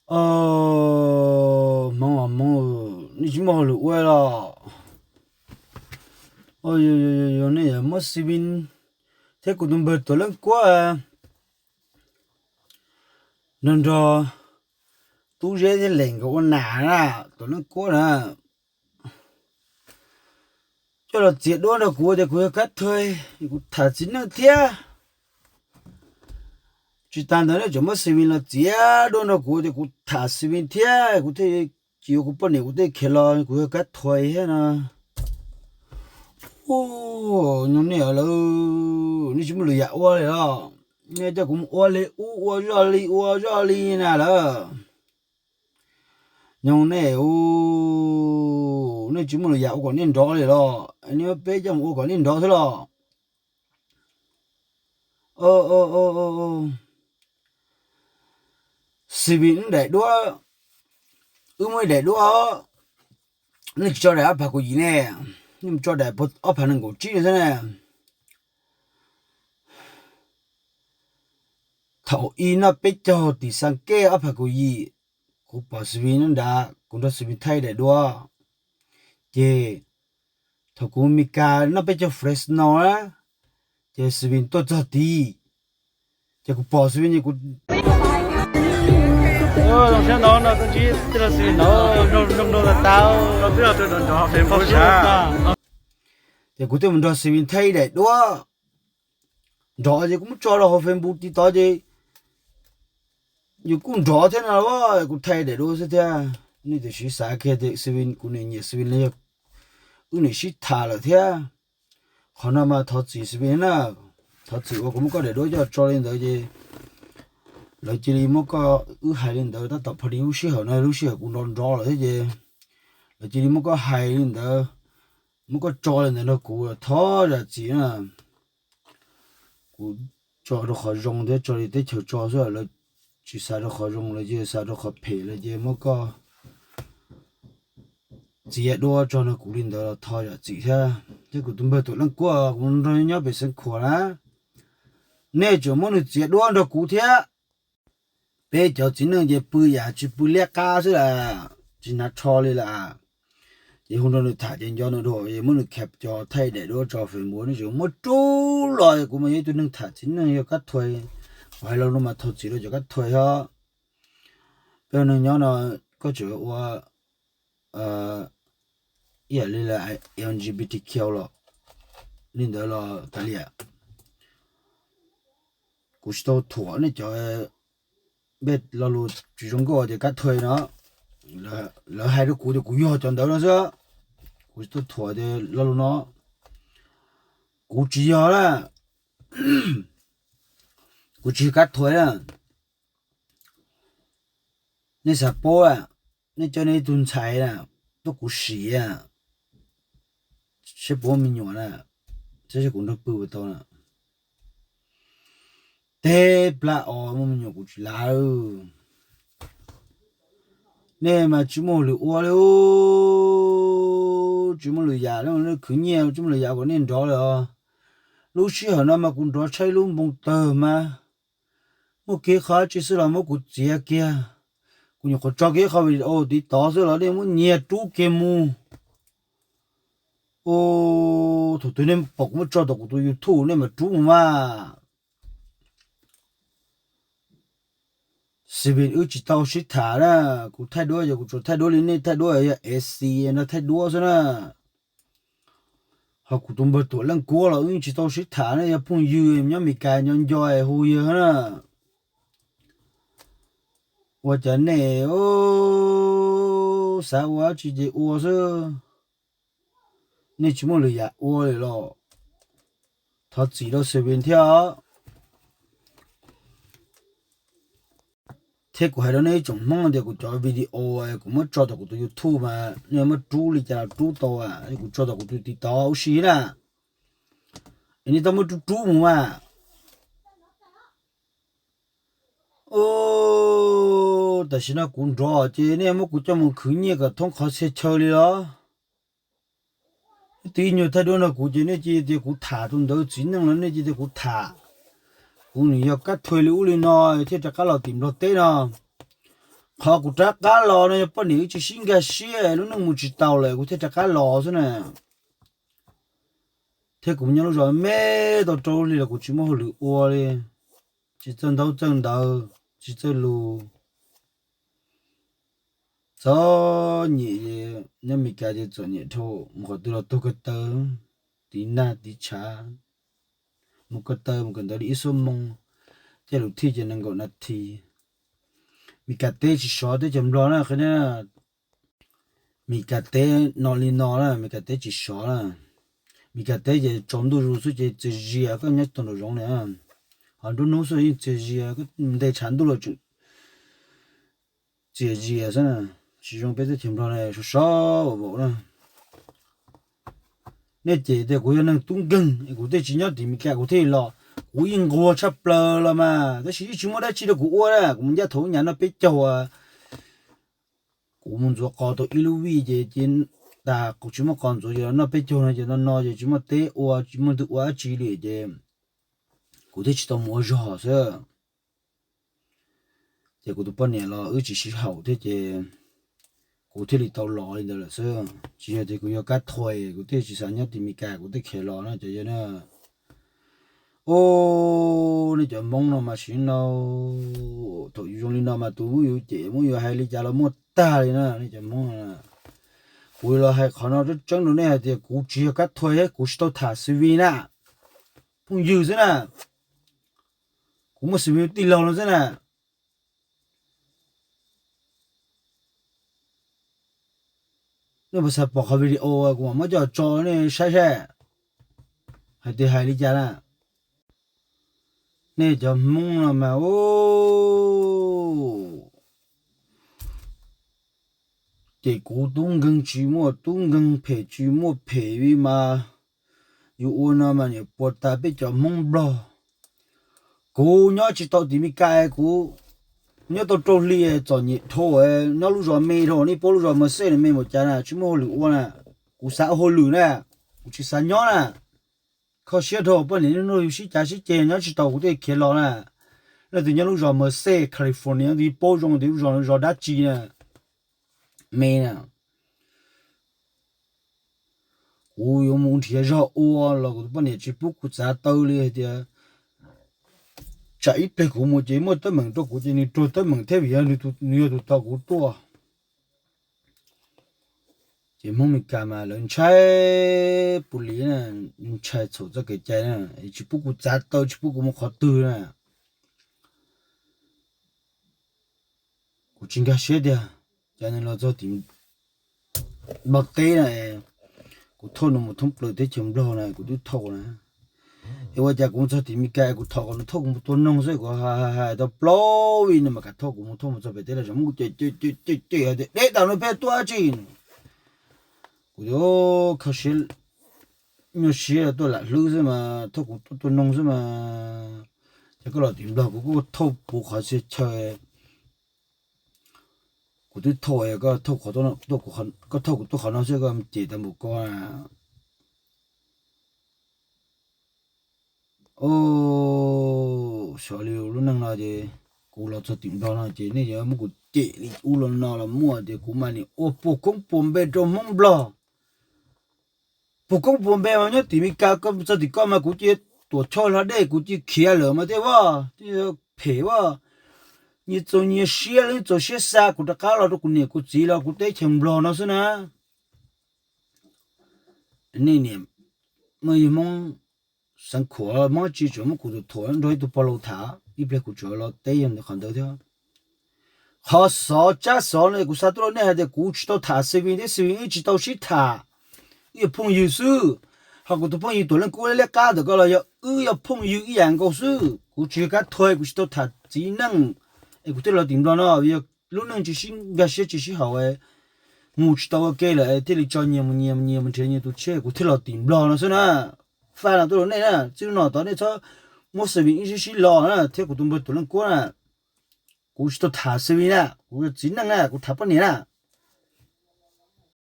Hmoob, Hmoob, nej tsis muaj hauj lwm ua los? Yog nej yuav muab xi vin thiab kuv tus npawg Tuam Leej Kuab nrog nrog Tub Zeb thiab Lees nkawd ua nas na, Tuam Leej Kuab na, coj los txiav duab nrog kuv tias kuv yog kab thuas, kuv tham txiv neej thiab. Tsis tas ntawd nej tseem muab xi vin los txiav duab nrog kuv tias kuv tham xi vin thiab, kuv thiaj tsis yuav kuv poj niam, kuv thiaj khiav los, kuv yog kab thuas thiab no. Ub, nyob nej lawm, nej tsis muaj lwm yam ua li los? Nej coj kuv mus ua li ub ua zoj li ua zoj li na lawm. Nyob nej, ub, nej tsis muaj lwm yam ua kom nej nrov li los? Nej muab peb coj mus ua kom nej nrov xwb los? Xi vin wb daim duab, wb muaj ib daim duab, nej tsis tso daim ob phav kaum yim ne, nej mus tso daim ob phav nees nkaum tsib no xwb ne. Thaum i noj peb caug tim Xas Kej ob phav kaum yim, kuv pom xi vin nyob nrad, kuv nrog xi vin thaij daim duab. Ces thaum kuv Mes Kas noj peb caug Fresno na, ces xi vin tuaj txog tid, ces kuv pom xi vin, kuv Ces kuv thiaj mus nrog xi vin thaij ib daim duab. Nrov ces kuv muab tso rau hauv Facebook TikTok ces yus kuj nrov thiab no, kuv thaij daim duab xwb thiab. Nej tiam sis xav kiag tias xi vin, kuv niam nyiam xi vin los yog wb niam sib tham lawm thiab. Qhov no mas thov txim xi vin na, thov txim uas kuv muab koj daim duab coj tso li ntawd ces lawv cia li muab koj, wb hais li ntawd tab tom pha li lub sij hawm no, lub sij hawm kuv nrov nrov lawm thiab ces lawv cia li muab koj hais li ntawd, muab koj tso li ntawd nrog kuv, thov zam txim na. Kuv tso rau qhov zoo thiab tso li teb chaws tso xwb, lawv tsis xav rau qhov zoo, lawv cia xav rau qhov phem, lawv cia muab koj txiav duab tso nrog kuv li ntawd los thov zam txim thiab. Thiab kuv tus npawg Tuam Leej Kuab, kuv nrog nyob pem Xeev Khuam na, nej tseem muab nws txiav duab nrog kuv thiab. Peb cov txiv neej ces pw yam tsis pw liab qab xwb las, tsis hnav tsho li las. Ces hu nrog nws tham ces nco nws dua, muab nws khav cov thaij daim duab tso Facebook, nej tseem muab rub los. Kuv mas yog ib tug neeg tham txiv neej, yog kab thuas, kuv hais lo lus mas thov txim rau cov kab thuas thiab. Peb ua neeg nyob no koj tseem ua ib yam li L G B T Q los li ntawd los tas li. Kuv tsis tau thuam nej cov npej lo lus tsis zoo nkauj tias kab thuas no. Lawv hais rau kuv tias kuv yog cov ntawd no xwb. Kuv tsis tau thuam tias lo lus no, kuv tsis yog na, kuv tsis yog kab thuas na. Nej xav paub, nej coj nej ib tug ntxhais na tuaj kuv sim, saib puas muaj me nyuam na, saib saib kuv nrog pw puas tau na. Teb plab os, muaj me nyuam kuv tsis lav. Nej mas tsis muaj lwm ua li, tsis muaj lwm yam, nej khwv nyiaj tsis muaj lwm yam kom nej nrov li os. Lub sij hawm no mas kuv nrov tshaj lub npoo tawg mas. Muaj kev qhov tsis xwb los muab kuv txiav kiag. Kuv nyuam qhuav tso kiag qhov video tiv tov xwb los nej muab nyiag rub kiag mus. Thaum twg nej pom kuv muab tso tom kuv tus YouTube nej mam rub mus mas. Xi vin wb tsis tau sib tham na, kuv thaij duab ces kuv tsuas thaij duab li nej thaij duab, yog A C no thaij duab xwb na. Ho kuv tus npawg Tuam Leej Kuab los wb yeej tsis tau sib tham ne, yog phooj ywg nyob Mes Kas nyob nco hu yawg na. Ua cas nej xav ua dab tsi ces ua xwb, nej tsis muaj lwm yam ua li los? Thov txim rau Xi Vin thiab. Thiab kuv hais rau nej ib tsoom Hmoob tias kuv cov video kuv muab tso tom kuv tus YouTube mas nej muab rub li cas los rub tau, kuv tso tom kuv tus TikTok ua si na, es nej tau muab rub rub mus mas. Tam sim no kuv nrov ces nej muab kuv coj mus khwv nyiaj kom thoob qhov txhia chaw li los? Twb ib nyuag thaij duab nrog kuv ces nej cia tias kuv tham tus ntawd txiv neej los nej cia tias kuv tham. Kuv nws yog kab thuas li ub li no thiaj rov qab los tim Nplog teb no. Qhov kuv rov qab los no yog poj niam wb tsis sib nkag siab, lub neej mus tsis taus lawm kuv thiaj rov qab los xwb na. Thiab kuv nyob lub zos me tau rau hli los kuv tsis muaj hauj lwm ua li, tsis txawj ntaub txawj ntawv, tsis txawj lus. Txom nyem, nyob Mes Kas ces txom nyem dhau, mus qhov twg los taug ko taw, tiv nag tiv tshav, mus ko taw mus kawm ntawv li ib xuab moos, caij lus thij ces nees nkaum nas this. Mes Kas teb tsis sov teb chaws Nplog na, qhia Mes Kas teb no li no na, Mes Kas teb tsis sov na. Mes Kas teb ces tsaus ntuj zus xwb ces txias zias, koj nyob tau nraum zoov li, ho nruab hnub xwb yeej txias zias, koj nte tshav ntuj los tseem txias zias xwb na. Tsis zoo peb teb chaws Nplog na, sov sov vau vau na. Nej cem tias kuv yog neeg tub nkeeg es kuv thiaj tsis nyob tim Mes Kas kuv thiaj li los. Kuv yeej nquag tshaj plaws los mas, tab sis yeej tsis muaj dab tsi rau kuv ua na. Kuv mus ncaj thaum ub nyav noj peb caug, kuv mus ntxuav qos tau ib lub vij ces cia tas, kuv tsis muaj qos ntxuav ces noj peb caug no ces no no ces tsis muaj teb ua, tsis muaj leej twg ua dab tsi li ces kuv thiaj tsis tau mus ua zog xwb. Ces kuv tus poj niam los wb tsis sib haum thiab ces kuv thiaj li tau los li ntawd lawm xwb. Tsis yog tias kuv yog kab thuas kuv thiaj tsis xav nyob tim Mes Kas, kuv thiaj khiav los no cov yawg na. Ub, nej cov Hmoob no mas sim no, thaum yus zoo li no mas tus muab yus cem muab yus hais li cas los muaj tag li na nej cov Hmoob no. Kuv los hais qhov no tseeb tseeb rau nej hais tias kuv tsis yog kab thuas, kuv tsis tau tham C V na, phooj ywg xwb na. Kuv muaj C V tij laug no xwb na. Nej puas xav pom qhov video kuv mam muab coj tso nej saib saib hais tias hais li cas na. Nej cov Hmoob no mas ub, ces kuv tub nkeeg tsis muaj tub nkeeg, phem tsis muaj phem li mas, yus ua no mas niam puas tas peb cov Hmoob Nplog. Kuv nyob tsis tau tim Mes Kas, kuv nyob tau rau hli txom nyem dhau, nyob lub zos me dhau, nej paub lub zos Mawv Xej no me npaum cas na, tsis muaj hauj lwm ua na. Kuv xav ua hauj lwm na, kuv tsis xav nyob na. Kho siab dhau, poj niam niaj hnub yus sib cav sib ceg nyob tsis tau kuv thiaj khiav los na. Leej twg nyob lub zos Mawv Xej California twb paub zoo tias lub zos no zos dab tsi na, me na. Kuv yuav mus nrhiav zog ua los kuv tus poj niam tsis pub kuv txav taw li hais tias tsam ib pliag kuv mus ces muaj teeb meem rau kuv ces nws raug teeb meem thiab vim yog nws yog tus tos kuv tuaj. Ces Hmoob Mes Kas mas lawv ntshai pus li na, ntshai txhaum txoj kev cai na, tsis pub kuv txav taw tsis pub kuv mus qhov twg na. Kuv tsis nkag siab tiag, cas nws los txog tim Nplog teb na, kuv thauj nws mus thoob plaws teb chaws Nplog na kuv twb thauj na. Es ua cas kuv mus txog tim Mes Kas kuv thov kom nws thauj kuv mus tua noog xwb, kuv hais hais tau plaub vij no mas kam thauj kuv mus, thauj mus txog pem teb lawm, muab kuv cem cem cem cem hais tias deb tas no peb tuaj dab tsi. Kuv tias kho siab, nyuaj siab tuaj lam hlwb xwb mas thauj kuv tuaj tua noog xwb mas. Ces koj los tim Nplog kuv kuj thauj puv qhov txhia chaw, kuv twb thauj, koj thauj kuv tuaj qhov no xwb koj cem tau npaum ko na. Xyov li lub neej no ces kuv los txog tim Nplog no ces nej yuav muab kuv cem li ub los no los muaj, tias kuv mas nim ua puas koob puas npe rau Hmoob Nplog. Puas koob puas npe mas nyob tim Mes Kas, koj txog tim ko mas kuv cia tuam choj hlo dej kuv cia khiav lawm mas tej vaj, phem vaj, nyias txaus nyias siab, leej txaus siab xa kuv rov qab los rau kuv niam kuv txiv los kuv teb chaws Nplog no xwb na. Nej niam, muaj yog Hmoob xeev khuam Hmoob tsis tseem muab kuv tus thuam nrog ib tug pog laus tham, ib pliag kuv tseem los teb yog ntawd qhov ntawd thiab. Qhov xov tsab xov no kuv xa tuaj rau nej hais tias kuv tsis tau tham C V thiab C V wb tsis tau sib tham. Wb yog phooj ywg xwb. Ho kuv tus phooj ywg Tuam Leej Kuab liab qab ntawm ko los yog wb yog phooj ywg ib yam nkaus xwb. Kuv tsis yog kab thuas, kuv tsis tau tham txiv neej es kuv thiaj los tim Nplog no, yog lub neej tsis sib nkag siab tsis sib haum, mus tsis tau ua ke lawm thiaj li tso nyias mus nyias mus nyias mus nrhiav nyias tus tsheb, kuv thiaj los tim Nplog no xwb na. Faj no tuaj rau nej na, txij no tod nej txhob muab C V wb sib sib los na thiab kuv tus npawg Tuam Leej Kuab na. Kuv tsis tau tham C V na, kuv yog txiv neej na, kuv tham poj niam na.